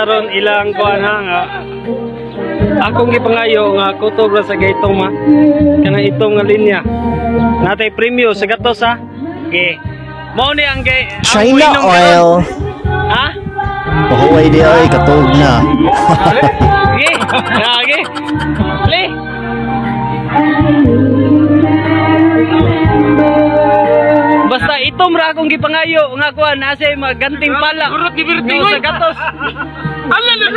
Karon ilang kuan ha nga akong gipangayo nga kutob ra sa gaytong ma kanang itong nga linya. Natay premyo sa gatos ha. Okay. Mao ni ang gay ang China uinom karon. oil. Ha? Pahuway di ay katog na. Okay. Okay. Play. Basta itom ra akong gipangayo nga kuan asa maganting pala. Gurot gibirting Sa gatos. Ala la.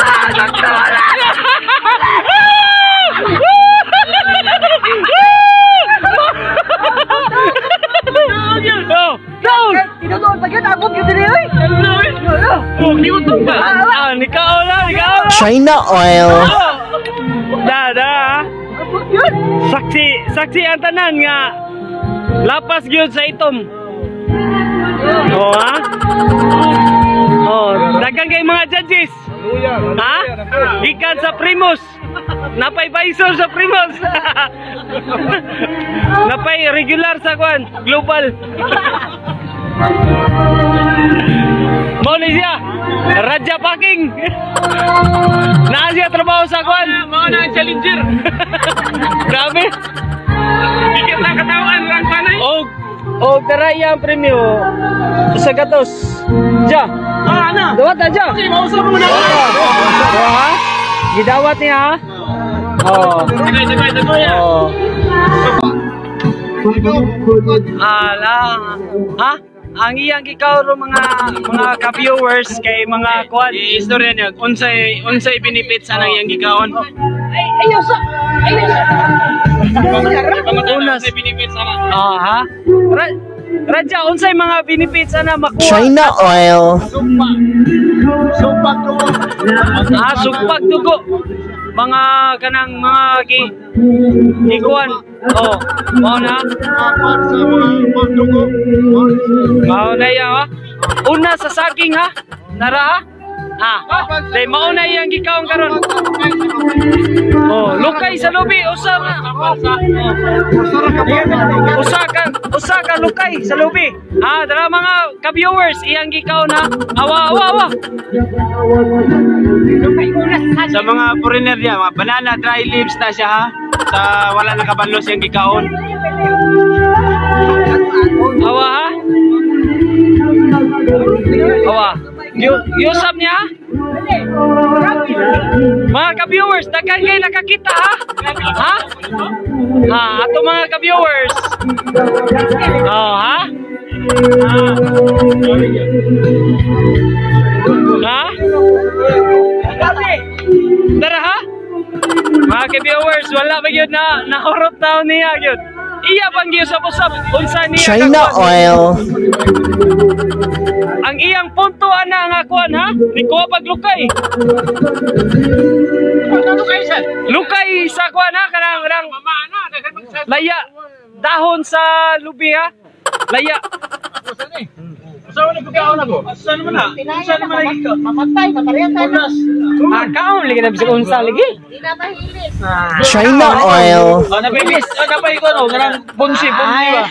Oh, down. Tinutuon pa yun, abot yun dili oy. Oh, kiutok ba? Ah, nikaw na, nikaw na. China oil. Da, da. Abot yun. Saksi, saksi ang tanan nga lapas gyud sa itom. Oh, ha? Oh, daghang kay mga judges. Ha? Gikan sa Primus. Napay visor sa Primus. Napay regular sa kwan, global. Mao ni siya. Raja Packing. Naa siya trabaho sa kwan. Mao na ang challenger. Grabe. Dikit na katawan lang panay. Og tara iya ang premyo sa gatos. Ja. Ah, ana. Dawat na ja. Kasi mausap mo na. Oh, ha? Gidawat niya ha? Oh. Tagay, tagay, tagay. Oh. Ala. Ha? Ang iyang gikaw ro mga ka-viewers kay mga kuan. I-istorya niya unsay benefit sa nang iyang gikaon. Ay, ayaw sa. Ayaw sa. Unas. Unsay benefit sa na. Ah, ha? Raja, unsay mga benefits ana makuha? China oil. Ah, sugpag dugo. Mga kanang mga gi gikuan. Oh, mao na. Mao na iya ha. Una sa saging ha. Nara ha. Ah, dai mao na iyang gikaon karon. Oh, lukay sa lubi usa nga. Oh. Usa ka lukay sa lubi. Ah, dara mga ka-viewers iyang gikaon ha. Awa awa awa. Sa mga foreigner niya, mga banana dry leaves na siya ha. Sa wala nakabanlos yung gikaon. Awa ha? Awa. Yusap niya ha? Mga ka-viewers, daghan kayo nakakita ha? Ha? Ha, ato mga ka-viewers. Oh, ha? Ha? Tara ha? Mga ka-viewers, wala ba yun na nahurot taon niya yun. Iya pang giusap-usap unsa niya China kakuan. oil. Ang iyang punto ana nga kuan ha? Nikuha pag lukay. Lukay sa kuan ha kanang kanang laya dahon sa lubi ha. Laya. Saan naman na? Saan naman na gikaon? Mamatay, maparehas na. Ah, kaon lagi na bisag unsa lagi. Di na mahilis. China oil. Oh, napibis. Oh, napay ko no, kanang bunsi, bunsi ba?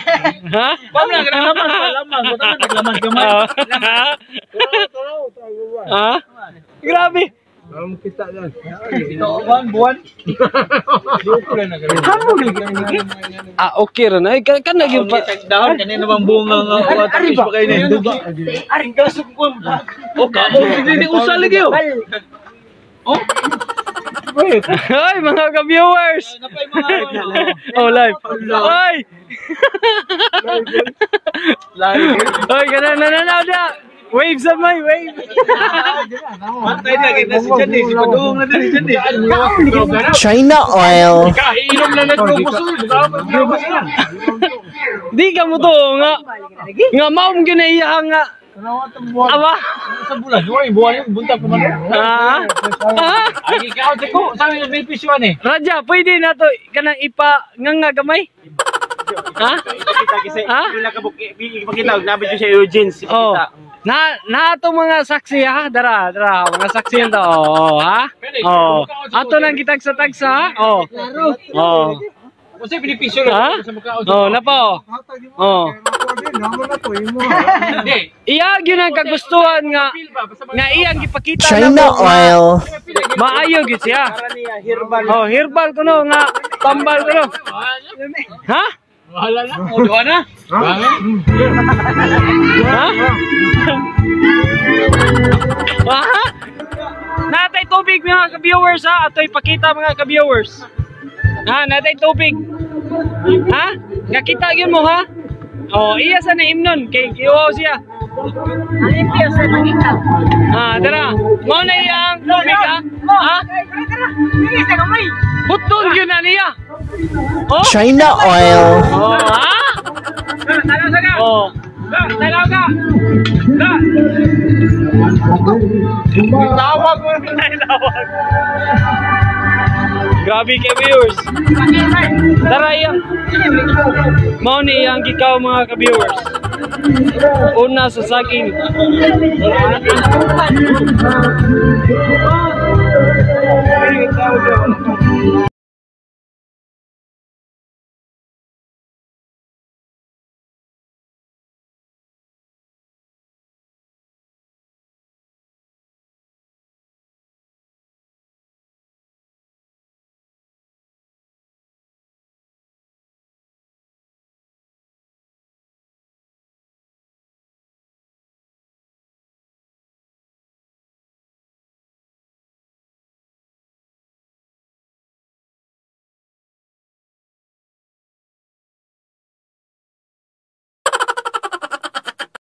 Ha? Pam lang kanang laman, laman, buta na naglaman gamay. Ha? Grabe. Buwan, buwan. Ah, okay ra na. Ay, kan lagi pa. Dahon kanina bang bunga nga wa tapos pa kayo ni duga. Aring gasok ko. Oh, ka oh, hindi usa lagi oh. Oh, Ay, mga ka-viewers. napay mga ano. Oh, live. Ay! Live. Ay, kana na na na na. Wave sa may wave. Pantay na kita si Jandy, si Padung na din si Jandy. China oil. Kainom lang nagpupusol. Di ka mo to nga. Nga maom gyud na iya nga. Awa. Sa bulan, buwan, buwan yung buntag ko man. Ah. Ah. Ay, ikaw ko, sabi ng may pisyo eh. Raja, pwede na to kanang ipa nga gamay. Ha? Ha? Ipakita, nabidyo siya Eugene. Oh. Na na ato mga saksi ha, dara, dara, mga saksi to. Oh, ha? Oh. Ato nang gitagsa-tagsa ha? Oh. Oh. Kasi pinipisyo Ha? lang sa mukha. Oh, napa oh. Oh. Iya gyud ang kagustuhan nga nga iyang gipakita China namo nga oil. maayo gyud siya. Oh, herbal kuno nga tambal kuno. Ha? Wala na. O, duha na. Ha? Ha? Natay tubig, mga ka-viewers, ha. Ato ipakita, mga ka-viewers. Ha, natay tubig. Ha? Nakita gyud mo, ha? Oh, iya sa naimnon kay giuwaw siya. Ang sa pagita. Ha, tara. Mao na iyang tubig, ha? Ha? Dili sa kamay. Buton gyud na niya. Oh? China oil. Oh, ha? Oh. Tanaw ka. Tawag mo. Tawag. Grabe kay viewers. Tara iyang. Mao ni iyang gikaw, mga ka-viewers. Una sa saging.